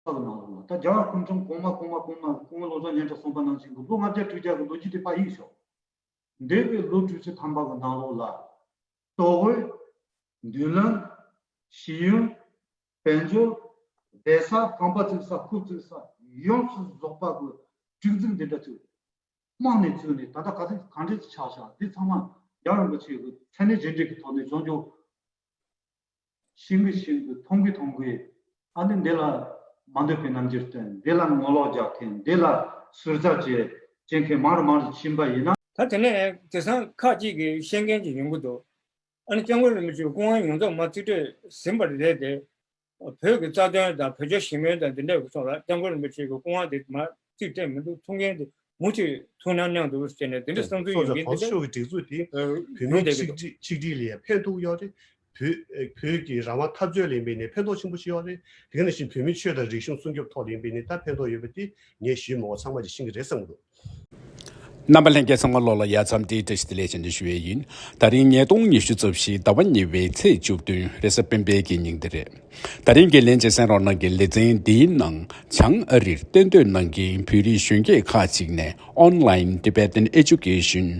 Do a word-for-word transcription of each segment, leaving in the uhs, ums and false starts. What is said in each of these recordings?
གི་ནང་ལོགས་ལ། ད་རྒྱལ་བ་སྐུ་ཕྲེང་གོང་མ་གོང་མ་གོང་མ་སྐུ་ངོ་བློ་བཟང་སྙན་གྲགས་གསུངས་པ་ནང་བཞིན་གྱི་ལོ་ལྔ་བརྒྱ་དྲུག་བརྒྱ་གི་ལོ་རྒྱུས་དེ་ཕར་གཡུག་ཤོག་འདས་པའི་ལོ་དྲུག་ཅུ་ཐམ་པ་གི་ནང་ལོགས་ལ། ལྟོ་གོས། མདུན་ལམ། ཤེས་ཡོན། དཔལ་འབྱོར། བསྡད་ས། རྐང་པ་བཙུགས་ས། ཁུག་བཙུགས་ས། ཡོངས་སུ་རྫོགས་པ་གི་སྒྲིག་འཛུགས་འདི་འདྲ་ཚོ་རྨང་ནས་བཙུགས་ནས། ད་ལྟ་ག་ཚོད་གང་འདྲ་ཆགས་ཤག་འདི་ཚང་མ་རྒྱལ་བ་རིན་པོ་ཆེ་གི་མཚན་གནས་རྗེས་འབྲེལ་གྱི་ཐོག་ནས་བྱུང་བྱུང་། ཤེས་གི་ཤེས་གི་མཐོང་གི་མཐོང་གི། ཨ་ནི་འདི་ལ་མ་འདོད་པའི་རྣམ་འགྱུར་སྟོན། འདི་ལ་ངོ་ལོག་རྒྱག་མཁན། འདི་ལ་ཟུར་ཟ་བྱེད་བྱེད་མཁན་མང་རུ་མང་རུ་ཕྱིན་པ་ཡིན་ན། ད་དེ་ནས་དེང་སང་ཁག་ཅིག་གིས་བཤད་མཁན་ཅིག་ཡོང་གི་འདུག་ཨ་ནི་སྐྱབས་མགོན་རིན་པོ་ཆེའི་སྐུ་དབང་ཡོངས་རྫོགས་མར་རྩིས་སྤྲོད་ཟིན་པ་རེད་དེ། བོད་ཀྱི་རྩ་དོན་དང་བོད་རྒྱ་ཞི་མོལ་དང་འདི་འདྲ་གི་ཐོག་ལ་སྐྱབས་མགོན་རིན་པོ་ཆེ་གི་སྐུ་དབང་དེ་མར་རྩིས་སྤྲད་མི་འདུག་ཐུགས་འགན་དེ་མུ་མཐུད་ཐུགས་སྣང་གནང་འདུག་ཟེར་ནས་འདི་འདྲ་གསུང་ཚུལ་ཡོང་གི་འདུག་སྟེ། ཤོག་གི་སྒྲིག་འཛུགས་དེ་བོད་མིའི་ཆིག་སྒྲིལ་ཆིག་སྒྲིལ་ལ་ཡང་ཕན་ཐོགས་ཡོད་རེད། བོད་བོད་ཀྱི་རང་དབང་འཐབ་རྩོད་ལ་ཡིན་པའི་ནས་ཕན་ཐོགས་ཆེན་པོ་ཞིག་ཡོད་རེད། དེ་ག་ནང་བཞིན་བོད་མིའི་ཆོས་དང་རིག་གཞུང་སྲུང་སྐྱོབ་ཐོག་ལ་ཡིན་པའི་ནས་ད་ཕན་ཐོགས་ཡོད་པ་དེ་ངས་ཞུས་མ་འོངས་ཚང་མ་གྱིས་ཤེས་ཀྱི་རེད་བསམ་གྱི་འདུག་རྣམ་པ་ལྷན་རྒྱས་ཚང་མ་ལོགས་ལ་ཡ་མཚམས་འདིའི་བཀྲ་ཤིས་བདེ་ལེགས་ཞེས་ནས་ཞུ་ཡས་ཡིན། ད་རིང་ཉིས་སྟོང་ཉི་ཤུ་རྩ་བཞི་ཟླ་བ་གཉིས་པའི་ཚེས་བཅུ་བདུན་རེས་གཟའ་སྤེན་པའི་གི་ཉིན་དེ་རེད། ད་རིང་གི་ལན་གཅིག་གསན་རོགས་གནང་གི་ལེ་ཚན་འདིའི་ནང་བྱང་ཨ་རིར་གཏན་སྡོད་གནང་མཁན་བོད་རིགས་གཞོན་སྐྱེས་ཁག་ཅིག་ནས་Online Tibetan Education།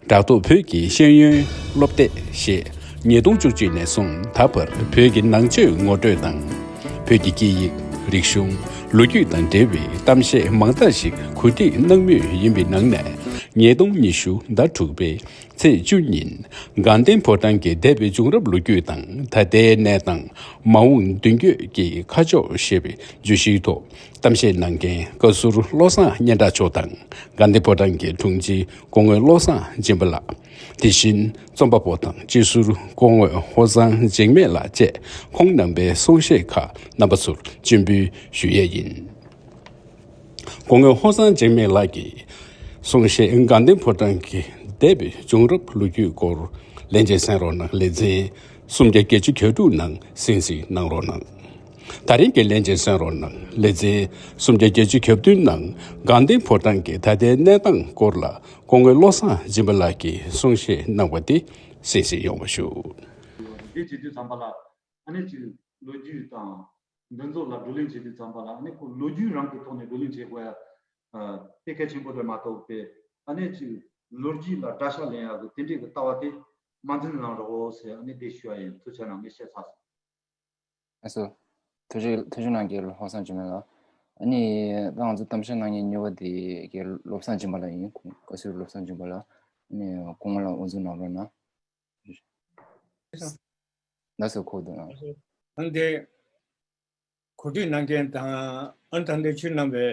དྲ་ཐོག་བོད་ཀྱི་ཤེས་ཡོན་སློབ་དེབ་ཞེས་ཉིས་སྟོང་བཅུ་གཅིག་ནས་བཟུང་ད་བར་བོད་ཀྱི་ནང་ཆོས་ངོ་སྤྲོད་དང་། བོད་ཀྱི་སྐད་ཡིག་རིག་གཞུང་། ལོ་རྒྱུས་དང་འབྲེལ་བའི་གཏམ་བཤད་མང་དག་ཞིག་གོ་སྒྲིག་གནང་མུས་ཡིན་པའི་ནང་ནས། ཉིས་སྟོང་ཉི་ཤུ་ཟླ་དྲུག་པའི་ཚེས་བཅུ་ཉིན་དགའ་ལྡན་ཕོ་བྲང་གི་འདས་པའི་བྱུང་རབས་ལོ་རྒྱུས་དང་ད་ལྟའི་གནས་སྟངས། མ་འོངས་མདུན་སྐྱོད་ཀྱི་ཁ་ཕྱོགས་ཞེས་པའི་བརྗོད་གཞིའི་ཐོག་གཏམ་བཤད་གནང་མཁན་བཀའ་ཟུར་བློ་བཟང་སྙན་གྲགས་མཆོག་དང་དགའ་ལྡན་ཕོ་བྲང་གི་དྲུང་ཆེ་སྐུ་ངོ་བློ་བཟང་སྦྱིན་པ་ལགས། དེ་བཞིན་རྩོམ་པ་པོ་དང་སྤྱི་ཟུར་སྐུ་ངོ་ཧོར་གཙང་འཇིགས་མེད་ལགས་བཅས་ཁོང་རྣམ་པའི་གསུང་བཤད་ཁག་རྣམ་པ་ཚོར་སྤྱན་འབུལ་ཞུ་ཡས་ཡིན། སྐུ་ངོ་ཧོར་གཙང་འཇིགས་མེད་ལགས་ཀྱིས་གསུང་བཤད་དགའ་ལྡན་ཕོ་བྲང་གི་འདས་པའི་བྱུང་རབས་ལོ་རྒྱུས་སྐོར་ལན་གཅིག་གསན་རོགས་གནང་། ལེ་ཚན་སུམ་བརྒྱ་བརྒྱད་ཅུ་གྱ་དྲུག་ནང་གསན་གཟིགས་གནང་རོགས་གནང་། ད་རིང་གི་ལན་གཅིག་གསན་རོགས་གནང་། ལེ་ཚན་སུམ་བརྒྱ་བརྒྱད་ཅུ་གྱ་བདུན་ནང་དགའ་ལྡན་ཕོ་བྲང་གི་ད་ལྟའི་གནས་སྟངས་སྐོར་ལ་སྐུ་ངོ་བློ་བཟང་སྦྱིན་པ་ལགས་ཀྱིས་གསུང་བཤད་གནང་བ་དེ་གསན་གཟིགས་ཡོང་བ་ཞུ། འདི་བྱེད་དུས་ཙམ་པ་ལ་ཨ་ནི་ཅིག་ལོ་རྒྱུས་དང་འདི་ཚོ་ལ་བགྲོ་གླེང་བྱེད་དུས་ཙམ་པ་ལ་ཨ་ནི་ཁོ་ལོ་རྒྱུས་རང་གི་ཐོག་ནས་བགྲོ་གླེང་བྱེད་དགོས་ཡ་དེ་གལ་ཆེན་པོ་རེད་མ་གཏོགས་པས། ཨ་ནི་ཅིག་ལོ་རྒྱུས་ལ་དགྲ་ཤ་ལེན་ཡ་གི་དེ་འདྲའི་གི་ལྟ་བ་དེ་མ་འཛིན་གནང་རོགས་ཟེར་ཨ་ནི་དེ་ཞུ་ཡ་ཡིན། ཐུགས་རྗེ་གནང་། ངས་བཤད་ཚར་སོང་། ལགས་སོ། ཐུགས་རྗེ་ཐུགས་རྗེ་གནང་། རྒན་ལགས་ཧོར་གཙང་འཇིགས་མེད་ལགས། ཨ་ནི་ད་ང་ཚོ་གཏམ་བཤད་གནང་མཁན་གཉིས་པ་དེ་རྒན་བློ་བཟང་སྦྱིན་པ་ལགས་ཡིན། ཁོང་བཀའ་ཟུར་བློ་བཟང་སྦྱིན་པ་ལགས། ཨ་ནི་སྐུ་ངོ་ལགས་དབུ་འཛུགས་གནང་རོགས་གནང་། ལགས་སོ། ཁོ་དང་། ཨང་དེ་གོ་སྒྲིག་གནང་མཁན་དང་། ཨ་ནི་ད་ལྟ་ཆོས་གནང་བའི་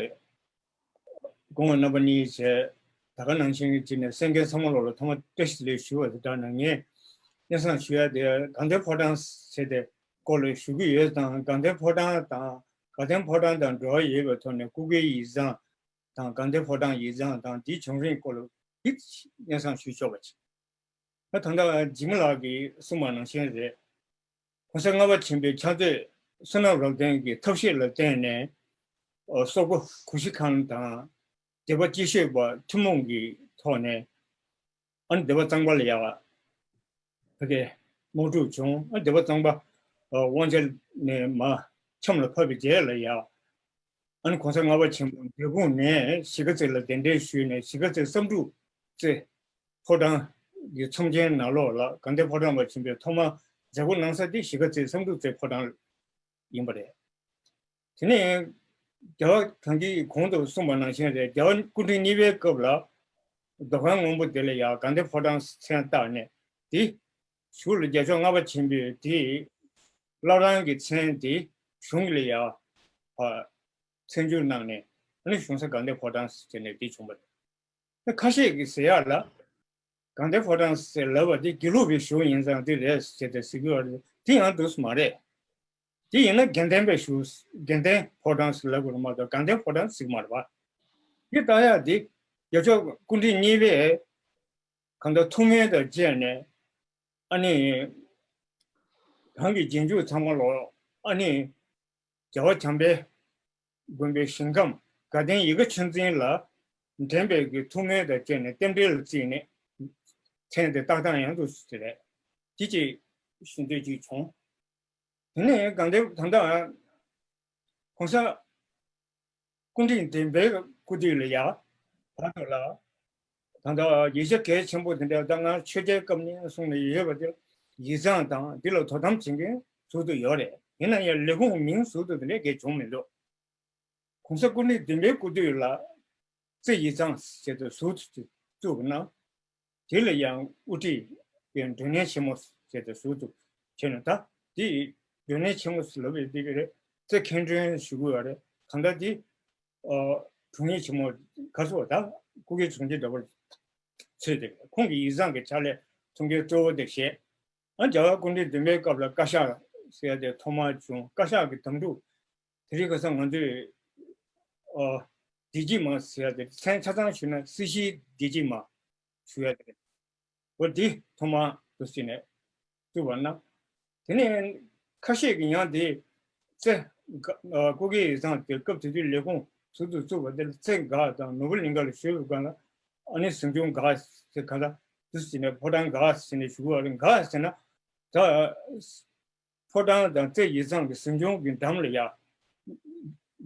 སྐུ་ངོ་རྣམ་པ་གཉིས་བཅས། ད་ག་ནང་བཞིན་གྱི་ནས་གསན་མཁན་ཚང་མ་ལོག་ལ་ཐོག་མ་བཀྲ་ཤིས་བདེ་ལེགས་ཞུ་བ་དེ་ལྟར་ན། ངས་སྙན་སེང་ཞུ་ཡ་དེ་དགའ་ལྡན་ཕོ་བྲང་ཟེར་དེ་སྐོར་ལ་ཞུ་གི་ཡོད་དང་། དགའ་ལྡན་ཕོ་བྲང་དང་། དགའ་ལྡན་ཕོ་བྲང་དང་འབྲེལ་བ་ཡོད་པའི་ཐོག་ནས་སྐུ་སྒེར་ཡིག་ཚང་དང་། དགའ་ལྡན་ཕོ་བྲང་ཡིག་ཚང་དང་། དེའི་བྱུང་རིམ་སྐོར་ལ་དེ་སྙན་སེང་ཞུ་ཆོག་པ་བྱས། ད་ད་ལྟ་འཇིགས་མེད་ལགས་ཀྱིས་གསུངས་པ་ནང་བཞིན་རེད། གོང་ས་ལྔ་པ་ཆེན་པོའི་ཕྱག་མཛོད་བསོད་ནམས་རབ་བརྟན་གྱི་ཐབས་ཤེས་ལ་བརྟེན་ནས། ཨ། སོག་པོ་གུ་ཤྲི་ཁཱན་དང་སྡེ་པ་སྐྱིད་ཤོད་པ་ཐུན་མོང་གི་ཐོག་ནས། ཨ་ནི་སྡེ་པ་གཙང་པ་ལ་ཡ་ཕ་གིར་དམག་འཁྲུག་བྱུང་། ཨ། སྡེ་པ་གཙང་པ་དབང་ཆ་ནས་མར་ཆམ་ལ་ཕབ་པའི་རྗེས་ལ་ཡ། ཨ་ནི་གོང་ས་ལྔ་པ་ཆེན་པོ་འབྲས་སྤུངས་ནས་གཞིས་ཀ་རྩེ་ལ་གདན་འདྲེན་ཞུས་ནས། གཞིས་ཀ་རྩེ་བསམ་འགྲུབ་རྩེ་ཕོ་བྲང་གི་ཚོམས་ཆེན་ནང་ལོགས་ལ་དགའ་ལྡན་ཕོ་བྲང་པ་ཆེན་པོས་ཐོག་མར་མཛད་སྒོ་གནང་ས་དེ་གཞིས་ཀ་རྩེ་བསམ་འགྲུབ་རྩེ་ཕོ་བྲང་ཡིན་པ་རེད། དེ་ནས་རྒྱལ་བ་གང་གིས་གོང་དུ་གསུངས་པ་ནང་བཞིན་རེད། རྒྱལ་བ་སྐུ་ཕྲེང་གཉིས་པའི་སྐབས་ལ་རྡོ་ཁང་སྔོན་པོ་དེ་ལ་ཡ་དགའ་ལྡན་ཕོ་བྲང་མཚན་བཏགས་ནས། དེ་གཞུག་ལ་རྒྱལ་མཆོག་ལྔ་པ་ཆེན་པོས་དེ་བླ་བྲང་གི་མཚན་དེ་གཞུང་ལ་ཡ་ཨ་མཚན་བསྒྱུར་གནང་ནས། ཨ་ནི་གཞུང་ས་དགའ་ལྡན་ཕོ་བྲང་ཟེར་ནས་དེ་བྱུང་བ་རེད། ཁ་ཤས་ཀྱིས་ཟེར་ཡག་ལ་དགའ་ལྡན་ཕོ་བྲང་ཟེར་ལབ་པ་དེ་དགེ་ལུགས་པའི་གཞུང་ཡིན་ཙང་དེ་རེད་ཟེར་ཏེ་ཟེར་གྱི་ཡོད་རེད། དེ་ཡང་འདུག་སེ་མ་རེད། དེ་ཡིན་ན་དགེ་ལྡན་པའི་གཞུང་། དགེ་ལྡན་ཕོ་བྲང་ཟེར་ལབ་དགོས་རེད་མ་གཏོགས་དགའ་ལྡན་ཕོ་བྲང་ཟེར་གྱི་མ་རེད་པ། དེ་ལྟ་ཡག་དེ་རྒྱལ་མཆོག་སྐུ་ཕྲེང་གཉིས་པས་གང་ལྟར་ཐུགས་སྨོན་དང་བཅས་ནས། ཨ་ནི་གང་གི་རྗེས་འཇུག་ཚང་མ་ལོག་ཨ་ནི་རྒྱལ་བ་བྱམས་པའི་དགོན་པའི་ཞིང་ཁམས་དགའ་ལྡན་ཡིད་དགའ་ཆོས་འཛིན་ལ་འདྲེན་པའི་གི་ཐུགས་སྨོན་དང་བཅས་ནས་རྟེན་འབྲེལ་ལ་བརྩིས་ནས་མཚན་དེ་བཏགས་སྟངས་ཡང་འདུག་ཟེར་རེད། དེ་ཅིག་ཞུ་འདོད་ཅིག་བྱུང་། དེ་ནས་དགའ་ལྡན་ད་ལྟ་ ༸གོང་ས་སྐུ་ཕྲེང་བདུན་པའི་སྐུ་དུས་ལ་ཡ་བར་དུ་ལ། ད་ལྟ་ཡིག་ཆ་གལ་ཆེན་པོ་དེ་འདྲ་ད་ང་ཆོས་རྒྱལ་སྐབས་ནས་གསུངས་ནས་ཡོད་པ་དེ། ཡིག་ཚང་དང་འདི་ལ་དོ་དམ་བྱེད་མཁན་ཟུར་དུ་ཡོད་རེད། ཡིན་ན་ཡང་ལས་ཁུངས་མིང་ཟུར་དུ་དེ་འདྲ་གས་བྱུང་མི་འདུག ༸གོང་ས་སྐུ་ཕྲེང་བདུན་པའི་སྐུ་དུས་ལ་རྩེ་ཡིག་ཚང་ཟེར་ཏེ་ཟུར་དུ་བཙུགས་པ་ན། དེ་ལ་ཡང་དབུ་ཁྲིད་པའི་མགྲོན་གནས་ཆེན་མོ་ཟེར་ཏེ་ཟུར་དུ་བྱས་ནས། ད་དེ་མགྲོན་གནས་ཆེན་མོ་ཟེར་ལབ་པའི་དེ་ག་རེད། རྩེ་མཁན་སྒྲོན་ཞུ་དགོས་པ་རེད། གང་ལྟར་དེ་ཨ་དྲུང་ཡིག་ཆེན་མོ་ག་སོགས་ད་སྐུ་སྒེར་དྲུང་ཆེ་འདྲ་པོ་ཚོས་ཏེ་ཁོང་གི་ཡིག་ཚང་གི་ཕྱག་ལས་ཐུགས་འགན་གཙོ་བོ་དེ་བཞེས། ཨ་རྒྱལ་བ་སྐུ་ཕྲེང་བདུན་པའི་སྐབས་ལ་བཀའ་ཤག་ཟེར་ཡ་དེ་ཐོག་མར་བྱུང་། བཀའ་ཤག་གི་དམ་ཕྲུག་དེ་རིང་ཁ་སང་ང་ཚོས་ཨ་བདེ་སྐྱིད་མ་ཟེར་ཡ་དེ་མཚན་ཆ་ཚང་ཞུས་ན་སྲིད་ཞིའི་བདེ་སྐྱིད་མ་ཞུ་ཡ་དེ་རེད། འོ་འདི་ཐོག་མར་དུ་ཟིན་ནས་བཙུགས་པ་ན། དེ་ནས་ཁ་ཤས་ཀྱིས་ཡང་དེ་རྩེ་སྐུ་སྒེར་ཡིག་ཚང་དེ་སྐབས་དེ་དུས་ལས་ཁུངས་ཟུར་དུ་བཙུགས་པ་དེ་ལ་རྩེ་འགག་དང་ནོར་བུ་གླིང་ག་ལ་ཞུས་པའི་སྒང་ལ། ཨ་ནི་གཟིམ་ཆུང་འགག་ཟེར་ག་ལ་དུ་ཟིན་ནས་ཕོ་བྲང་འགག་ཟིན་ནས་ཞུ་བ་རེད། འགག་ཟེར་ན་ད་ཕོ་བྲང་དང་རྩེ་ཡིག་ཚང་གི་གཟིམ་ཆུང་གི་འགྲམ་ལ་ཡ།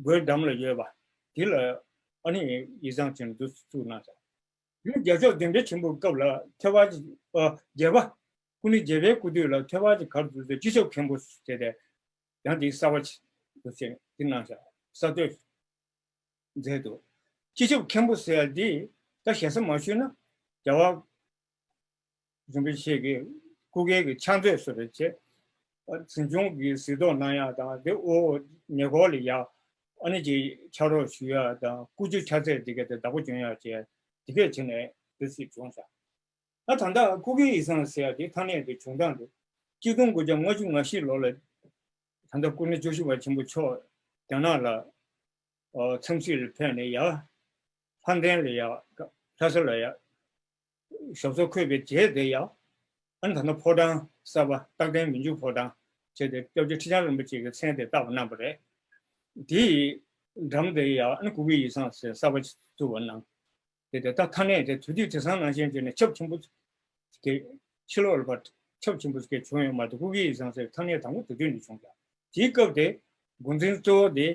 སྒོའི་འགྲམ་ལ་ཡོད་པ་དེ་ལ་ཨ་ནི་ཡིག་ཚང་ཅན་དུ་བཙུགས་གནང་ཟེར། དེ་ནས་རྒྱལ་མཆོག་བདུན་པའི་ཆེན་པོའི་སྐབས་ལ་ཐོས་པ་ཅིག་ཨ་བརྒྱད་པ། སྐུ་ཕྲེང་བརྒྱད་པའི་སྐུ་དུས་ལ་ཐོས་པ་ཅིག་གར་འཛུལ་ཏེ་སྤྱི་ཁྱབ་མཁན་པོ་བྱས་ཏེ་ཡང་དེ་གསར་པ་ཅིག་འདུག་ཟེར་དེ་གནང་བཞག་གསར་གཏོད་མཛད་འདུག་སྤྱི་ཁྱབ་མཁན་པོ་ཟེར་ཡ་དེ་ད་ཞེ་ས་མ་ཞུས་ན་རྒྱལ་བ་རིན་པོ་ཆེ་གི་སྐུ་སྒེར་གྱི་ཕྱག་མཛོད་བཟོ་འདྲ་བྱས། ཨ་གཟིམ་ཆུང་གི་གཟིགས་རྟོག་གནང་ཡག་དང་དེ་འོག་ཉེ་འཁོར་ལ་ཡ་ཨ་ནི་ཅིག་ཕྱག་རོགས་ཞུ་ཡག་དང་སྐུ་ཆུ་ཕྱག་འཚལ་དེ་ག་དེ་བདག་པོ་འཇོན་ཡག་བྱས་དེ་གས་བྱས་ནས་དེ་སྲིད་བྱུང་ཤག་ཨ་ད་ལྟ་སྐུ་སྒེར་ཡིག་ཚང་ཟེར་ཡག་དེ་ཐ་སྙད་དེ་བྱུང་སྟངས་དེ་གཅིག་སྟོང་དགུ་བརྒྱ་ལྔ་བཅུ་ང་བཞི་ལོ་ལ་ད་ལྟ་སྐུ་ཕྲེང་བཅུ་བཞི་པ་ཆེན་པོ་མཆོག་རྒྱ་ནག་ལ་ཨ་འཚམས་གཟིགས་ལ་ཕེབས་ནས་ཡ། ལྷ་ལྡན་ལ་ཡ། ལྷ་ས་ལ་ཡ། ཞབས་སོར་འཁོད་པའི་རྗེས་དེ་ཡ། ཨ་ནི་ད་ལྟ་ཕོ་བྲང་གསར་པ་རྟག་བརྟན་མི་འགྱུར་ཕོ་བྲང་བྱས་ཏེ་སྐྱབས་རྗེ་ཁྲི་བྱང་རིན་པོ་ཆེ་གི་མཚན་དེ་བཏགས་པ་གནང་བ་རེད། དེའི་འགྲམ་དེ་ཡ་ཨ་ནི་སྐུ་སྒེར་ཡིག་ཚང་ཟེར་གསར་པ་ཞིག་བཙུགས་པ་གནང་། དེ་དེ་ད་ཐ་སྙད་དེ་དུས་དུས་དེང་སང་ནང་བཞིན་བྱས་ནས་ཁྱབ་ཆེན་པོ་གི་ཕྱི་ལོགས་ལ་ཕར་ཁྱབ་ཆེན་པོ་གི་བྱུང་ཡོད་མ་གཏོགས་སྐུ་སྒེར་ཡིག་ཚང་ཟེར་ཐ་སྙད་དང་པོ་དེ་དུས་ནས་བྱུང་ཀྱང་དེའི་སྐབས་དེ་འགོ་འཛིན་གཙོ་བོ་དེ་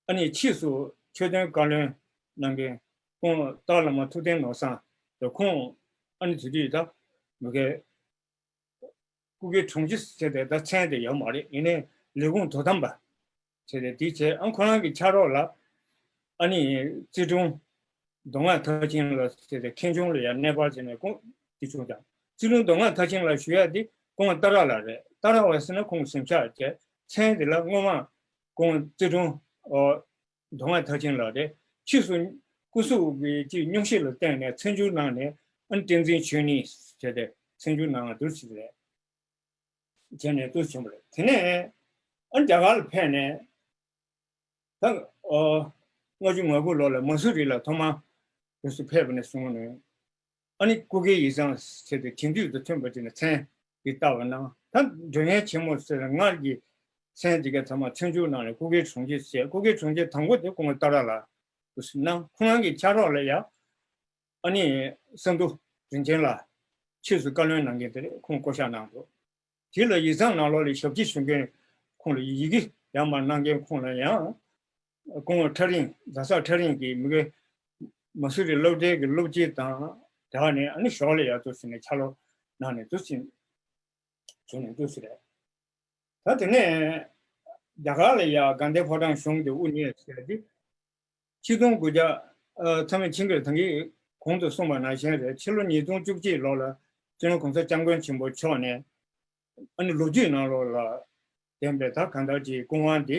ཨ་ནི་ཕྱིས་སུ་ཆོས་དོན་བཀའ་བློན་གནང་མཁན་ཁོང་ཏཱ་བླ་མ་ཐུབ་བསྟན་ནོར་བཟང་དང་ཁོང་ཨ་ནི་དེ་དུས་ད་མི་ཁའི་སྐུ་སྒེར་དྲུང་ཆེ་ཟེར་ཏེ་ད་མཚན་དེ་ཡོད་མ་རེད། ཡིན་ནའི་ལས་ཁུངས་དོ་དམ་པ་བྱས་ཏེ་དེ་བྱས། ཨ་ཁོ་རང་གི་ཕྱག་རོགས་ལ་ཨ་ནི་རྩིས་དྲུང་མདོ་སྔགས་མཐར་ཕྱིན་ལགས་ཟེར་ཏེ་མཁན་ཆུང་ལ་ཡང་གནས་སྤར་བྱས་ནས་ཁོང་དེ་བྱུང་ཀྱང་། རྩིས་དྲུང་མདོ་སྔགས་མཐར་ཕྱིན་ལགས་ཞུ་ཡ་དེ་ཁོང་ཏཱ་ར་ལགས་རེད། ཏཱ་ར་བ་ཟེར་ན་ཁོང་གཟིམ་ཤག་བྱས། མཚན་དེ་ལ་སྔོན་མ་ཁོང་རྩིས་དྲུང་ཨོ་མདོ་སྔགས་མཐར་ཕྱིན་ལགས་རེད། ཕྱིས་སུ་སྐུ་གཟུགས་ཀྱི་ཅིག་སྙུང་གཞི་ལ་བརྟེན་ནས་ཚེས་འགྱུར་གནང་ནས་ཨ་ནི་བསྟན་འཛིན་ཆོས་ཉིད་བྱས་ཏེ་ཚེས་འགྱུར་གནང་བ་འདུག་ཟེར་རེད། བྱས་ནས་འདུག་བྱུང་བ་རེད། དེ་ནས་ཨ་ནི་རྒྱ་གར་ལ་ཕེབས་ནས་ད་ཨོ་ལྔ་བཅུ་ང་དགུ་ལོ་ལ་མ་སུ་རི་ལ་ཐོག་མར་དུས་སུ་ཕེབས་པ་ནས་བཟུང་ནས། ཨ་ནི་སྐུ་སྒེར་ཡིག་ཚང་ཟེར་ཏེ་དེང་དུས་དང་མཐུན་པ་ཅིག་ནས་མཚན་གྱི་བཏགས་པ་གནང་། ད་མགྲོན་གཉེར་ཆེན་མོ་ཟེར་སྔར་གྱི་མཚན་དེ་ག་ཚང་མ་ཚེས་འགྱུར་གནང་ནས་སྐུ་སྒེར་དྲུང་ཆེ་ཟེར། སྐུ་སྒེར་དྲུང་ཆེ་དང་པོ་དེ་སྐུ་ངོ་ཏཱ་ར་ལགས་དུ་གནང་། ཁོང་རང་གི་ཕྱག་རོགས་ལ་ཡ་ཨ་ནི་ས་འདུ་རིན་ཆེན་ལགས་ཕྱིས་སུ་བཀའ་བློན་གནང་མཁན་དེ་རེད། ཁོང་བསྐོ་བཞག་གནང་འདུག་དེ་ལ་ཡིག་ཚང་ནང་ལོགས་ལ་ཞབས་ཕྱི་ཞུ་མཁན་ཁོང་ལ་ཡི་གེ་ཡར་མར་གནང་མཁན་ཁོང་ལ་ཡང་སྐུ་ངོ་ཁྲ་རིང་། རྡ་ས་ཁྲ་རིང་གིས་མི་གེ་མ་སུ་རི་སློབ་གྲྭའི་གི་སློབ་སྤྱི་དང་སྦྲགས་ནས་ཨ་ནི་ཞོར་ལ་ཡར་འདུག་ཟེར་ནས་ཕྱག་ལོག་གནང་ནས་འདུག་ཟེར་བྱུང་ནས་འདུག་ཟེར་རེད། ད་དེ་ནས་རྒྱ་གར་ལ་ཡ་དགའ་ལྡན་ཕོ་བྲང་གཞུང་དེ་དབུ་བརྙེས་ཟེར་ཏེ། ཆིག་སྟོང་དགུ་བརྒྱ། ཨ་མཚམས་མེད་ཆིང་གིས་ད་གིན་གོང་དུ་གསུངས་པ་ནང་བཞིན་རེད། ཕྱི་ལོ་ཉིས་སྟོང་བཅུ་གཅིག་ལོ་ལ་སྤྱི་ནོར་༸གོང་ས་༸སྐྱབས་མགོན་ཆེན་པོ་མཆོག་ནས་ཨ་ནི་ལོ་རྒྱུས་ནང་ལོགས་ལ་ལྡན་པའི་ད་གང་ལྟར་གྱི་སྐུ་དབང་འདི་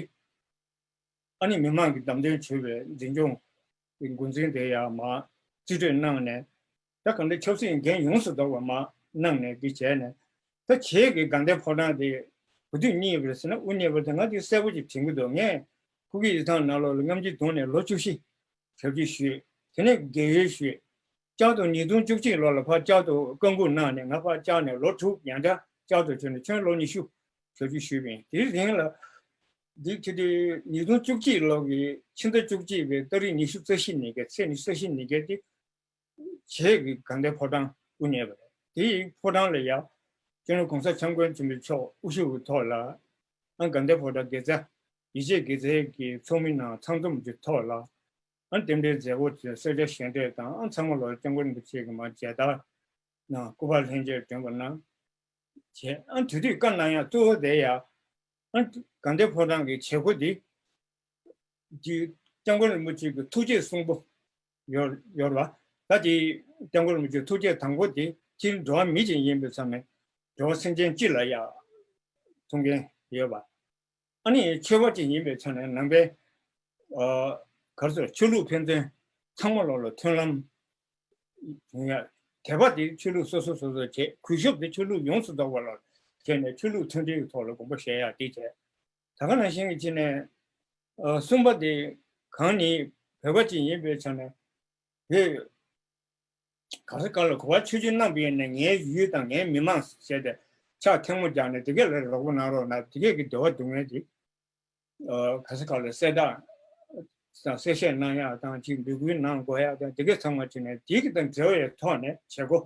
ཨ་ནི་མི་མང་གི་བདམས་ཐོན་བྱས་པའི་འཛིན་སྐྱོང་གི་འགོ་འཛིན་དེ་ཡར་མར་རྩིས་སྤྲོད་གནང་ནས། ད་གང་ལྟར་ཆབ་སྲིད་འགན་ཡོངས་སུ་ལྡོག་པ་མར་གནང་ནས་འདི་བྱས་ནས། ད་ཁྱེད་ཀྱི་དགའ་ལྡན་ཕོ་བྲང་དེ་ག་དུས་བརྙེས་པ་རེད་ཟེར་ན། དབུ་བརྙེས་པ་དེ་ང་དེ་གསལ་པོ་ཅིག་དྲན་གྱི་འདུག་ངས་སྐུ་སྒེར་ཡིག་ཚང་ནང་ལོགས་ལ་རྔམ་བརྗིད་གདུང་ནས་ལོ་བཅུ་བཞི་ཞབས་ཕྱི་ཞུས། དེ་ནས་རྒས་ཡོལ་ཞུས། བསྐྱར་དུ་ཉིས་སྟོང་བཅུ་གཅིག་ལོ་ལ་ཕར་བསྐྱར་དུ་བཀའ་འགུགས་གནང་ནས་ང་ཕར་བཅར་ནས་ལོ་དྲུག་ཡང་བསྐྱར་བསྐྱར་དུ་བྱས་ནས་ཁྱོན་ལོ་ཉི་ཤུ་ཞབས་ཕྱི་ཞུས་པ་ཡིན། དེའི་རིང་ལ་འདི་ཁྱེད་དེ་ཉིས་སྟོང་བཅུ་གཅིག་ལོ་གི་ཕྱི་ཟླ་བཅུ་གཅིག་པའི་ཏ་རིག་ཉི་ཤུ་རྩ་བཞི་ཉིན་གྱི་ཚེས་ཉི་ཤུ་རྩ་བཞི་ཉིན་གྱི་དེ། བྱེས་ཀྱི་དགའ་ལྡན་ཕོ་བྲང་དབུ་བརྙེས་པ་རེད། དེ་ཡི་ཕོ་བྲང་ལ་ཡ། སྤྱི་ནོར་༸གོང་ས་༸སྐྱབས་མགོན་ཆེན་པོ་མཆོག་དབུ་བཞུགས་ཀྱི་ཐོག་ལ། ཨ་དགའ་ལྡན་ཕོ་བྲང་དགེ་རྩ་ ཡེ་ཤེས་དགེ་རྩེ་གི་ཚོགས་མི་ནང་ཚང་འཛོམས་ཀྱི་ཐོག་ལ། ཨ་རྟེན་འབྲེལ་མཛད་སྒོ་དེ་གསོལ་ཇ་བཞེས་འདྲེན་དང་། ཨ་ཚང་མ་ལོ་སྐྱབས་མགོན་རིན་པོ་ཆེ་གི་མ་མཇལ་དར་ནང་སྐུ་པར་ལྷན་རྒྱས་སྒྲོན་པ་གནང་བྱས། ཨ་དེ་དུས་བཀའ་གནང་ཡག་གཙོ་བོ་དེ་ཡ། ཨ་དགའ་ལྡན་ཕོ་བྲང་གི་བྱེད་སྒོ་འདི། འདི་སྐྱབས་མགོན་རིན་པོ་ཆེ་གི་ཐུགས་བསྐྱེད་གསུང་པོ་ཡོད་ཡོད་རེད་བ། ད་དེ་སྐྱབས་མགོན་རིན་པོ་ཆེ་ཐུགས་བསྐྱེད་དང་པོ་དེ་སྤྱིར་འགྲོ་བ་མི་ཅིག་ཡིན་པའི་ཆ་ནས་འགྲོ་བ་སེམས་ཅན་སྤྱི་ལ་ཡ་ཐུགས་འགན་ཡོད་པ། ཨ་ནི་ཆོས་པ་ཅིག་ཡིན་པའི་ཆ་ནས་ནང་པའི་ཨ་ག་རེ་ཟེར། ཆོས་ལུགས་ཕན་ཚུན་ཚང་མ་ལོ་ལ་མཐུན་ལམ་ཡོང་ཡ། དད་པ་དེ་ཆོས་ལུགས་སོ་སོ་སོ་སོ་བྱས། གུས་ཞབས་དེ་ཆོས་ལུགས་ཡོངས་སུ་རྫོགས་པ་ལ་བྱས་ནས་ཆོས་ལུགས་མཐུན་སྒྲིལ་གྱི་ཐོག་ལ་དགོངས་པ་བཞེས་ཡ་དེ་བྱས། ད་ག་ནང་བཞིན་གྱི་ཆ་ནས་ཨ་གསུམ་པ་དེ་གང་ནི་བོད་པ་ཅིག་ཡིན་པའི་ཆ་ནས་བོད་ག་ས་ག་ལ་གོ་བ་ཆོས་བརྒྱུད་རྣམ་པ་ཡིན་ནས་ངའི་ཡུལ་དང་ངའི་མི་མང་ཟེར་ཏེ་ཕྱག་ཐལ་མོ་སྦྱར་ནས་དེ་གས་ལ་རོགས་པ་གནང་རོགས་གནང་། དེ་གས་ཀྱི་བདེ་བ་སྡུག་བསྔལ་དེ་ཨ་ག་ས་ག་ལ་གསལ་བསྒྲགས་དང་གསལ་བཤད་གནང་ཡག་དང་། ཅིག་འབོད་སྐུལ་གནང་དགོས་ཡག་དང་། དེ་གས་ཚང་མ་བྱས་ནས་དེ་གི་དང་འབྲེལ་བའི་ཐོག་ནས་བྱེད་སྒོ་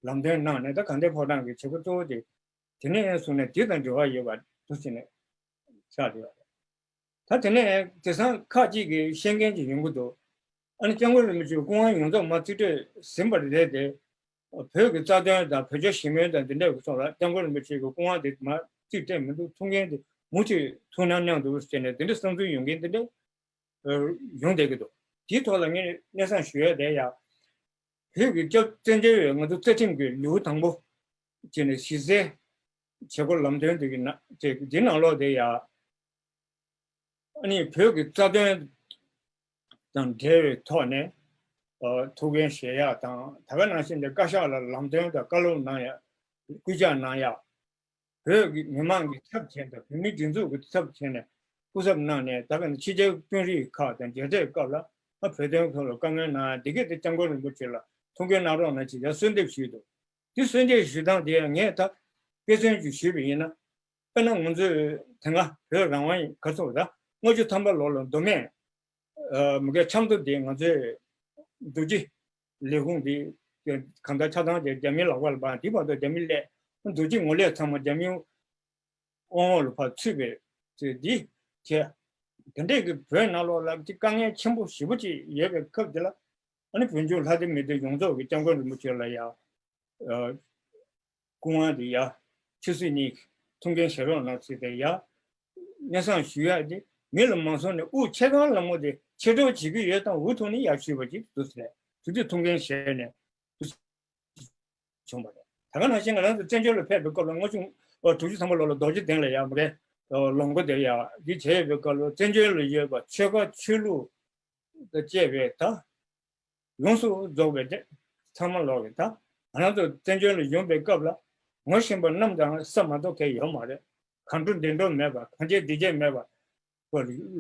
ལམ་སྟོན་གནང་ནས། ད་དགའ་ལྡན་ཕོ་བྲང་གི་བྱེད་སྒོ་གཙོ་བོ་དེ་དེ་ནས་བཟུང་ནས་དེ་དང་འབྲེལ་བ་ཡོད་པ་འདུག་ཟེར་ནས་ཆགས་བསྡད་ཡོད་རེད། ད་དེ་ནས་དེང་སང་ཁག་ཅིག་གིས་ཤེས་མཁན་ཅིག་ཡོང་གི་འདུག་ཨ་ནི་སྐྱབས་མགོན་རིན་པོ་ཆེའི་སྐུ་དབང་ཡོངས་རྫོགས་མར་རྩིས་སྤྲོད་ཟིན་པ་རེད་དེ། བོད་ཀྱི་རྩ་དོན་དང་བོད་རྒྱ་ཞི་མོལ་དང་འདི་འདྲ་གི་ཐོག་ལ་སྐྱབས་མགོན་རིན་པོ་ཆེ་གི་སྐུ་དབང་དེ་མར་རྩིས་སྤྲད་མི་འདུག་ཐུགས་འགན་དེ་མུ་མཐུད་ཐུགས་སྣང་མཉམ་དུ་ཟེར་ནས་འདི་འདྲ་བསམ་ཚུལ་ཡོང་མཁན་འདི་འདྲ་ཡོང་བསྡད་ཀྱི་འདུག་དེའི་ཐོག་ལ་ངས་སྙན་སེང་ཞུ་ཡ་དེ་ཡ། བོད་ཀྱི་སྐྱབས་བཙན་བྱོལ་བའི་ང་ཚོ་རྩ་ཁྲིམས་ཀྱི་ལེའུ་དང་པོ་བྱས་ནས་གཞི་རྩའི་བྱེད་སྒོ་ལམ་སྟོན་དེ་གི་ནང་དེ་འདི་ནང་ལོགས་དེ་ཡ། ཨ་ནི་བོད་ཀྱི་རྩ་དོན་དང་འབྲེལ་བའི་ཐོག་ནས་ཨ་ཐུགས་འགན་བཞེས་ཡག་དང་། ད་ག་ནང་བཞིན་དེ་བཀའ་ཤག་ལ་ལམ་སྟོན་དང་བཀའ་སློབ་གནང་ཡག། སྐུལ་ལྕག་གནང་ཡག། བོད་ཀྱི་མི་མང་གི་ཚབ་བྱས་དང་བོད་མིའི་སྒྲིག་འཛུགས་ཀྱི་ཚབ་བྱས་ནས་སྐུ་ཚབ་གནང་ནས། ད་ག་ནི་ཕྱི་རྒྱལ་དཔོན་རིགས་ཁག་དང་མཇལ་འཕྲད་སྐབས་ལ་ཨ་བོད་དོན་ཐོག་ལ་བཀའ་མོལ་གནང་ཡག་འདི་གས་དེ་སྐྱབས་མགོན་རིན་པོ་ཆེ་ལ་ཐུགས་འགན་གནང་རོགས་གནང་ཅེས་ཡར་གསོལ་འདེབས་ཞུས་འདུག་དེ་གསོལ་འདེབས་ཞུ་སྟངས་དེ་ངས་ད་དཔེ་མཚོན་ཅིག་ཞུས་པ་ཡིན་ན། དཔེར་ན་ང་ཚོས་དེ་སྔ་བོད་རང་དབང་ག་ཚོད་ད་ལྔ་བཅུ་ཐམ་པ་ལོ་ལ་མདོ་སྨད་ཨ་མི་སྒེར་ཆབ་མདོ་དེ་ང་ཚོས་རྡོ་རྗེ་ལས་ཁུངས་དེ་གང་ལྟར་ཆ་ཚང་དེ་རྒྱ་མིའི་ལག་པ་ལ་བར། དེ་བར་དུ་རྒྱ་མི་སླེབས། རྡོ་རྗེ་ངོས་ལས་ཚང་མ་རྒྱ་མིའི་དབང་འོག་ལ་ཕར་ཚུད་པའི་ཚེ་འདི་བྱས། དེ་འདྲས་ཀྱི་བོད་ནང་ལོགས་ལ་དེ་དཀའ་ངལ་ཆེན་པོ་ཞེ་པོ་ཅིག་ཡོད་པའི་སྐབས་དེ་ལ། ཨ་ནི་བོད་ལྗོངས་ལྷ་སྡེ་མི་སྡེ་ཡོངས་རྫོགས་ཀྱིས་སྐྱབས་མགོན་རིན་པོ་ཆེ་ལ་ཡ་ཨ་སྐུ་དབང་དེ་ཡ་ཆུ་ཚོད་གཉིས་ཐུགས་འགན་བཞེས་རོགས་གནང་ཟེར་ཏེ་ཡ་སྙན་སེང་ཞུ་ཡ་དེ། མི་ལ་མ་སོང་ནས་དབུགས་ཆད་གང་ལ་མོ་དེ་ཕྱིར་སྒྲོག་བྱེད་ཀྱི་ཡོད་དང་འུ་ཐུག་ནས་ཡར་ཞུས་པ་ཅིག་འདུག་ཟེར། དེ་དུས་ཐུགས་འགན་བཞེས་ནས་བྱུང་བ་རེད། ད་ག་ནང་བཞིན་ང་རང་ཚོ་བཙན་བྱོལ་ལ་ཕེབས་པའི་སྐབས་ལ་ལྔ་བཅུ་དྲུག་ཅུ་ཐམ་པ་ལོ་ལ་རྡོ་རྗེ་གདན་ལ་ཡ་མི་སྒེར་ལོ་མགོ་དེ་ཡ་འདི་བྱས་པའི་སྐབས་ལ་བཙན་བྱོལ་ལ་ཡོད་པ་ཆོལ་ཁ་ཆོས་ལུགས་དང་བཅས་པའི་ད་ཡོངས་སུ་རྫོགས་པའི་དེ་ཚང་མ་ལོག་གི་ད་ང་རང་ཚོ་བཙན་བྱོལ་ལ་ཡོང་པའི་སྐབས་ལ་ངོ་ཤེས་པ་རྣམས་དང་ས་མ་གཏོགས་གང་ཡོད་མ་རེད། གང་འགྲོ་འདི་འགྲོ་མེད་པ། གང་བྱེད་འདི་བྱེད་མེད་པ།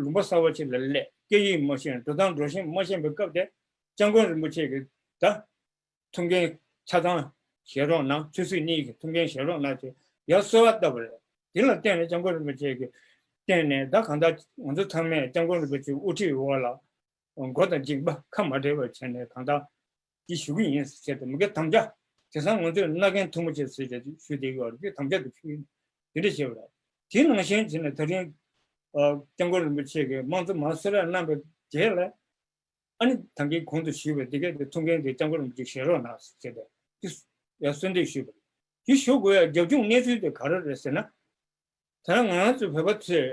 ལུང་པ་གསར་པ་ཅིག་ལ་སླེབས། སྐད་ཡིག་མ་ཤེས། འགྲོ་སྟངས་འགྲོ་ཤེས་མ་ཤེས་པའི་སྐབས་དེ་སྐྱབས་མགོན་རིན་པོ་ཆེ་གིས་ད་ཐུགས་འགན་ཆ་ཚང་བཞེས་རོགས་གནང་། ཆུ་ཚོད་གཉིས་ཀྱི་ཐུགས་འགན་བཞེས་རོགས་གནང་ཅེས་ཡར་གསོལ་བ་བཏབ་པ་རེད། དེ་ལ་བརྟེན་ནས་སྐྱབས་མགོན་རིན་པོ་ཆེ་གིས་བརྟེན་ནས་ད་གང་ལྟར་ང་ཚོ་ཚང་མས་སྐྱབས་མགོན་རིན་པོ་ཆེའི་དབུ་ཁྲིད་འོག་ལ་མགོ་དང་མཇིང་པ་ཁ་མ་བྲལ་བར་བྱས་ནས་གང་ལྟར་ཅིག་ཞུ་གི་ཡིན་ཟེར་ཏེ། མི་སྒེར་དམ་བཅའ་དེང་སང་ང་ཚོས་མནའ་གན་མཐུ་མོ་ཆེ་ཟེར་བྱས་ཞུས་བསྡད་ཀྱི་ཡོད་རེད། དེ་དམ་བཅའ་དེ་ཕུལ་ཡིན། དེ་འདྲ་བྱས་པ་རེད། དེ་ནང་བཞིན་བྱས་ནས་ད་རིང་ཨ་སྐྱབས་མགོན་རིན་པོ་ཆེ་གིས་དམངས་གཙོ་མར་གསོལ་རས་གནང་བའི་རྗེས་ལ། ཨ་ནི་ད་གིན་གོང་དུ་ཞུས་པའི་དེ་གའི་དེ་ཐུགས་འགན་དེ་སྐྱབས་མགོན་རིན་པོ་ཆེ་བཞེས་རོགས་གནང་ཟེར་བྱས་ཏེ་དེ་ཡང་གསོལ་འདེབས་ཞུས་པ་རེད། དེ་ཞུ་དགོས་ཡ་རྒྱབ་ལྗོངས་གནས་ཚུལ་དེ་ག་རེ་རེད་ཟེར་ན། ད་ང་རང་ཚོའི་བོད་པ་ཚོས་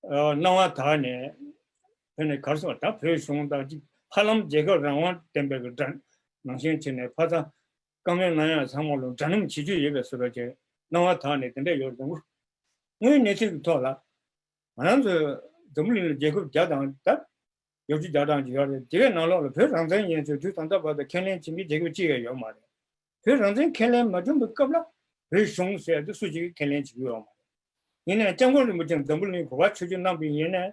ཨ་སྣང་བ་དག་ནས་བོད་ནས་གར་སོང་བ་དང་། བོད་གཞུང་དང་གཅིག་ཧ་ལམ་རྒྱལ་ཁབ་རང་དབང་ལྡན་པའི་གི་འདྲ་ནང་བཞིན་བྱས་ནས་ཕ་ཚ་བཀའ་མོལ་གནང་ཡ་ཚང་མ་ལ་འདྲ་མཉམ་བྱེད་རྒྱུ་ཡོད་པའི་བཟོ་འདྲ་བྱས་སྣང་བ་དག་ནས་དེ་འདྲ་ཡོད་རེད་འདུག་དངོས་ཡོད་གནས་ཚུལ་གྱི་ཐོག་ལ་ང་རང་ཚོའི་འཛམ་བུ་གླིང་ལ་རྒྱལ་ཁབ་བརྒྱ་དང་ད་བརྒྱད་ཅུ་གྱ་གྲངས་ཅིག་ཡོད་རེད། དེ་གའི་ནང་ལོགས་ལ་བོད་རང་བཙན་ཡིན་ཚུལ་དུས་ད་ལྟ་བར་དུ་ཁས་ལེན་བྱེད་མཁན་རྒྱལ་ཁབ་གཅིག་ཡང་ཡོད་མ་རེད། བོད་རང་བཙན་ཁས་ལེན་མ་བྱུང་བའི་སྐབས་ལ་བོད་གཞུང་ཟེར་དེ་སུ་གཅིག་གིས་ཁས་ལེན་བྱེད་ཀྱི་ཡོད་མ་རེད། ཡིན་ནའི་སྐྱབས་མགོན་རིན་པོ་ཆེ་འཛམ་བུ་གླིང་གོ་བ་ཆོས་བརྒྱུད་རྣམ་པ་ཡིན་ནའི་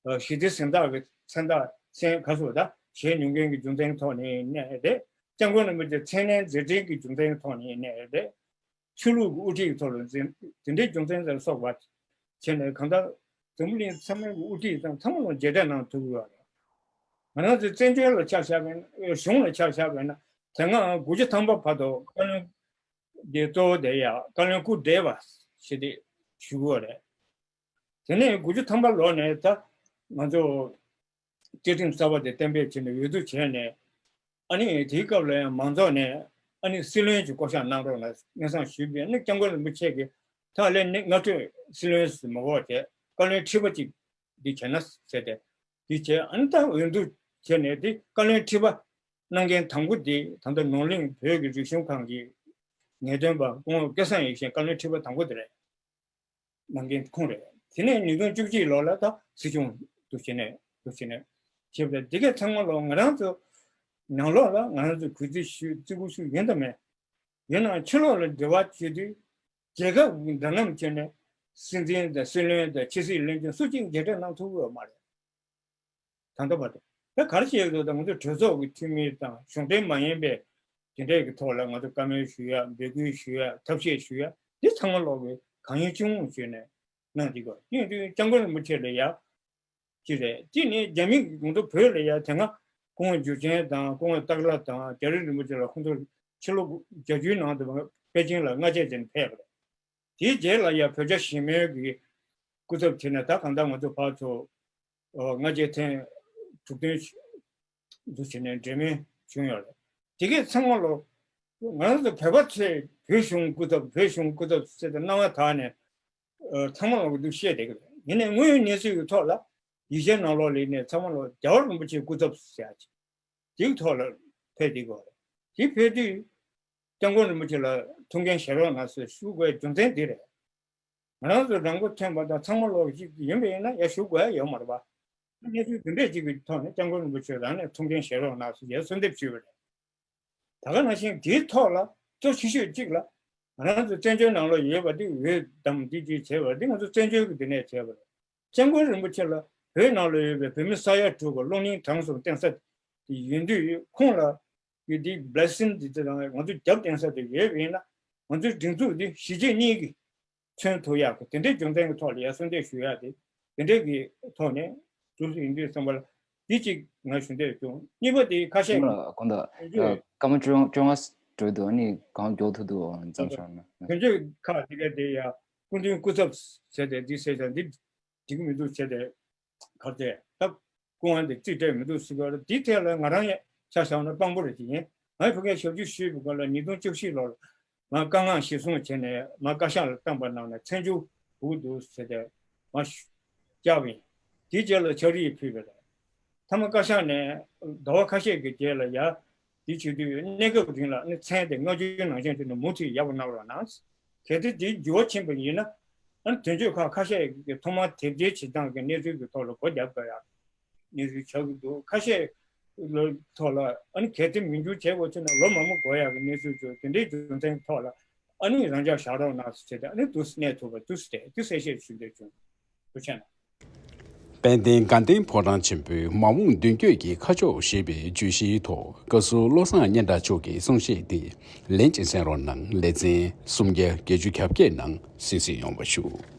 ཨ་ཞི་བདེ་གཟེངས་རྟགས་ཀྱི་མཚན་རྟགས་མཚན་ག་ཚོད་ད་བཞེས་མྱོང་མཁན་གྱི་རྒྱུ་མཚན་ཐོག་ནས་ཡིན་ནའི་རེད། སྐྱབས་མགོན་རིན་པོ་ཆེ་མཚན་གནས་མཛད་འཕྲིན་གྱི་རྒྱུ་མཚན་ཐོག་ནས་ཡིན་ནའི་རེད། ཆོས་ལུགས་ཀྱི་དབུ་ཁྲིད་ཀྱི་ཐོག་ལ་འཛིན་དེ་འདྲའི་རྒྱུ་མཚན་ལ་སོགས་པ་བྱས་ནས་གང་ལྟར་འཛམ་བུ་གླིང་ཚང་མའི་དབུ་ཁྲིད་དང་ཚང་མ་ལ་མཇལ་འཕྲད་གནང་ཐུབ་ཀྱི་ཡོད་རེད། ང་རང་ཚོ་བཙན་བྱོལ་ལ་ཆ་བཞག་པ་ཡིན་ན། གཞུང་ལ་ཆ་བཞག་པ་ཡིན་ན། དེ་སྔ་དགུ་བཅུ་ཐམ་པ་བར་དུ་བཀའ་བློན་དེ་གཙོ་བོ་དེ་ཡ་བཀའ་བློན་སྐུ་བགྲེས་པ་ཞེས་དེ་ཞུ་གི་ཡོད་རེད། དེ་ནས་དགུ་བཅུ་ཐམ་པ་ལོ་ནས་ད་ང་ཚོ་བཅའ་ཁྲིམས་གསར་པ་དེ་གཏན་འབེབས་བྱས་ནས་འོས་བསྡུ་བྱས་ནས། ཨ་ནི་དེའི་སྐབས་ལ་ཡང་མང་ཚོགས་ནས་ཨ་ནི་སྲིད་བློན་གྱི་བསྐོ་གཞག་གནང་རོགས་གནང་སྙན་སེང་ཞུས་པས། ཨ་ནི་སྐྱབས་མགོན་རིན་པོ་ཆེ་གིས་ད་ལན་ནི་སྔ་འཕྲོས་སྲིད་བློན་ཟེར་མ་དགོས་བྱས། བཀའ་བློན་ཁྲི་པ་གཅིག་འདི་བྱས་ན་ཟེར་ཏེ། འདི་བྱས། ཨ་ནི་ད་འོས་བསྡུ་བྱས་ནས་འདི་བཀའ་བློན་ཁྲི་པ་གནང་མཁན་དང་པོ་འདི་ད་ལྟ་ནོར་གླིང་བོད་ཀྱི་རིག་གཞུང་ཁང་གི་ངེས་སྟོན་པ་སྐུ་ངོ་སྐལ་བཟང་ཡེ་ཤེས་བཀའ་བློན་ཁྲི་པ་དང་པོ་དེ་རེད། གནང་མཁན་ཁོང་རེད། དེ་ནས་ཉིས་སྟོང་བཅུ་གཅིག་ལོ་ལ་ད་སྲིད་སྐྱོང་དུ་བྱས་ནས་དུ་བྱས་ནས་བྱས་པ་རེད། དེ་གས་ཚང་མ་ལོ་ང་རང་ཚོ་ནང་ལོགས་ལ་ང་རང་ཚོ་གུས་བརྩི་ཞུ་བརྩི་བཀུར་ཞུ་ཡིན་དང་མེད། ཡིན་ནའང་ཕྱི་ལོགས་ལ་འབྲེལ་བ་བྱེད་དུས་རྒྱལ་ཁབ་འདྲ་མཉམ་བྱས་ནས་སྲིད་འཛིན་དང་སྲིད་བློན་དང་ཕྱི་སྲིད་བློན་ཆེན་སུ་གཅིག་མཇལ་འཕྲད་གནང་ཐུབ་ཡོད་མ་རེད། ད་ལྟ་བར་དུ་ད་ག་རེ་བྱས་ཡོད་དམ། ང་ཚོ་གྲོས་ཚོགས་ཀྱི་འཐུས་མི་དང་གཞུང་འབྲེལ་མ་ཡིན་པའི་དེ་འདྲས་ཀྱི་ཐོག་ལ་ང་ཚོ་བཀའ་མོལ་ཞུ་ཡ། འབོད་སྐུལ་ཞུ་ཡ། ཐབས་ཤེས་ཞུ་ཡ། འདི་ཚང་མ་ལོག་གི་གང་ཡིན་ཅི་འོང་བྱས་ནས་གནང་བསྡད་ཡོད། དེ་ཡིན་དུས་སྐྱབས་མགོན་རིན་པོ་ཆེ་ལ་ཡ་ཅི་རེད། དེ་ནི་རྒྱ་མི་ང་ཚོ་བོད་ལ་ཡ་དེ་སྔ་སྐུ་ངོ་འཇུ་ཆེན་དང་སྐུ་ངོ་སྟག་ལྷ་དང་རྒྱ་རི་རིན་པོ་ཆེ་ལ་ཁོང་ཚོ་ཕྱི་ལོ་བརྒྱད་ཅུའི་ནང་དུ་པེ་ཅིང་ལ་སྔ་རྗེས་ཅན་ཕེབས་པ་རེད། དེའི་རྗེས་ལ་ཡང་བོད་རྒྱ་ཞི་མོལ་གྱི་སྐུ་ཚབ་བྱས་ནས་ད་གང་ལྟར་ང་ཚོ་ཕར་ཚུར་ཨོ་སྔ་རྗེས་ཐེངས་དྲུག་བདུན་འདུ་བྱས་ནས་འབྲེལ་མོལ་བྱུང་ཡོད་རེད། དེ་གས་ཚང་མ་ལོ་ང་རང་ཚོ་བོད་པ་ཚོས་བོད་གཞུང་སྐུ་ཚབ་བོད་གཞུང་སྐུ་ཚབ་ཟེར་ཏེ་སྣང་བ་དག་ནས་ཨོ་ཚང་མ་ལོ་འདུག་བཤད་བསྡད་ཀྱི་རེད། ཡིན་ནའི་དངོས་ཡོད་གནས་ཚུལ་གྱི་ཐོག་ལ་ཡིག་ཆའི་ནང་ལོགས་ལ་ཡིན་ནའི་ཚང་མ་ལོ་རྒྱལ་བ་རིན་པོ་ཆེའི་སྐུ་ཚབ་ཟེར་ཡ་ཅིག་དེའི་ཐོག་ལ་ཕེབས་བསྡད་ཀྱི་ཡོད་རེད། དེ་ཕེབས་དུས་སྐྱབས་མགོན་རིན་པོ་ཆེ་ལ་ཐུགས་འགན་བཞེས་རོགས་གནང་ཟེར་ཞུ་དགོས་རྒྱུ་མཚན་འདི་རེད། ང་རང་ཚོ་རང་མགོ་ཐོན་པ་དང་ཚང་མ་ལོག་ཅིག་ཡིན་པ་ཡིན་ན་ཡར་ཞུ་དགོས་ཡ་ཡོད་མ་རེད་པ། གནས་ཚུལ་འདི་འདྲས་ཅིག་གི་ཐོག་ནས་སྐྱབས་མགོན་རིན་པོ་ཆེ་རང་ནས་ཐུགས་འགན་བཞེས་རོགས་གནང་ཟེར་ཡར་གསོལ་འདེབས་ཞུས་པ་རེད། ད་ག་ནང་བཞིན་དེའི་ཐོག་ལ་གཙོ་ཆེ་ཤོས་གཅིག་ལ་ང་རང་ཚོ་བཙན་བྱོལ་ནང་ལོགས་ཡོད་པ་འདི་འོས་བདམས་འདི་ཅིག་བྱས་པ་འདི་ང་ཚོ་བཙན་བྱོལ་གྱི་འདི་ནས་བྱས་པ་རེད། སྐྱབས་མགོན་རིན་པོ་ཆེ་ལ་བོད་ནང་ལ་ཡོད་པའི་བོད་མི་ས་ཡ་དྲུག་གི་བློ་སྙིང་བྲང་གསུམ་བརྟེན་ས་དེ་ཡིན་དུས་ཁོང་ལ་ཡོད་དེ་བྷི་ལེ་སིང་འདི་ཚོ་དང་ང་ཚོ་རྒྱབ་བརྟེན་ས་དེ་ཡོད་པ་ཡིན་ན་ང་ཚོའི་སྒྲིག་འཛུགས་འདི་གཞིས་བྱེས་གཉིས་ཀྱིས་མཚོན་ཐུབ་ཡག་གི་དེ་འདྲའི་རྒྱུ་མཚན་གྱི་ཐོག་ལ་ཡར་གསོལ་འདེབས་ཞུ་ཡག་དེ་དེ་འདྲའི་གི་ཐོག་ནས་འདུག་ཡིན་དུས་བསམ་པ་ལ་འདི་གཅིག་ང་ཞུ་འདོད་བྱུང་། གཉིས་པ་དེ་ཁ་ཤས་ཀྱིས་དགོངས་དག་དོན་གཅོད་སྐར་མ་བཅོ་ལྔ་བཅོ་ལྔ་འགྲོ་འདུག་ཨ་ནི་གང་མགྱོགས་ཐུབ་འདུག་མཚམས་བཞག་ན། དོན་གཅོད་ཁག་དེ་ག་དེ་ཡ་སྐུ་མདུན་སྐུ་ཚབ་ཟེར་ཏེ་འདི་ཟེར་ཀྱང་འདི་འགྲིག་གི་མི་འདུག་བྱས་ཏེ་གར་ཏེ་ད་སྐུ་དབང་དེ་རྩིས་སྤྲད་མི་འདུག་ཟེར་གྱི་ཡོད་རེད། འདི་ཐད་ལ་ང་རང་ཡང་ཆ་བཞག་ན་དཔང་པོ་རེ་ཅིག་ཡིན། ང་ཡི་ཕ་གིར་ཞབས་ཞུ་ཞུས་པའི་སྐབས་ལ་ཉིས་སྟོང་བཅུ་བཞི་ལོར་ང་བཀའ་མངགས་གཞིར་བཟུང་བྱས་ནས་ང་བཀའ་ཤག་ལ་བཏང་པ་ནང་ནས་ཚན་ཆུང་དགོས་འདུག་ཟེར་ཏེ་ང་བསྐྱར་བ་ཡིན། དེའི་རྗེས་ལ་ཕྱག་བྲིས་ཕུལ་བ་རེད། མཐའ་མ་བཀའ་ཤག་ནས་ཟླ་བ་ཁ་ཤས་ཀྱི་རྗེས་ལ་ཡ་འདི་བྱེད་དུས་གནས་སྐབས་རིང་ལ་ཨ་ནི་མཚན་དེ་སྔ་རྒྱུན་ནང་བཞིན་དུ་ནི་མུ་མཐུད་ཡག་པོ་གནང་རོགས་གནང་། གལ་ཏེ་དེའི་འགྱུར་བ་ཕྱིན་པ་ཡིན་ན་ཨ་ནི་དོན་གཅོད་ཁག་ཁ་ཤས་ཀྱིས་ཐོག་མར་དེབ་སྐྱེལ་བྱེད་སྟངས་ཀྱི་གནས་ཚུལ་གྱི་ཐོག་ལ་སྒོ་རྒྱབ་དགོས་ཡག་གནས་ཚུལ་ཆགས་ཀྱི་འདུག་ཁ་ཤས་ལ་ཐོག་ལ་ཨ་ནི་གལ་ཏེ་མི་འགྱུར་བྱེད་དགོས་ཚེ་ན་ལོ་མང་པོ་འགོར་ཡག་གི་གནས་ཚུལ་བྱུང་། དེ་འདྲའི་རྒྱུ་མཚན་ཐོག་ལ་ཨ་ནི་རང་འཇགས་བཞག་རོགས་གནང་ཟེར་ཏེ་ཨ་ནི་འདུག་གནས་ཐུབ་པ་འདུག་ཟེར་ཏེ་འདི་གསལ་བཤད་ཞུ་འདོད་བྱུང་། ཐུགས་རྗེ་གནང་། དཔལ་ལྡན་དགའ་ལྡན་ཕོ་བྲང་ཆེན་པོའི་མ་འོངས་མདུན་སྐྱོད་ཀྱི་ཁ་ཕྱོགས་ཞེས་པའི་བརྗོད་གཞིའི་ཐོག་བཀའ་ཟུར་བློ་བཟང་སྙན་གྲགས་མཆོག་གི་གསུང་བཤད་དེ་ལན་གཅིག་གསན་རོགས་གནང་། ལེ་ཚན་སུམ་བརྒྱ་བརྒྱད་ཅུ་གྱ་བརྒྱད་ནང་གསན་གཟིགས་ཡོང་བ་ཞུ།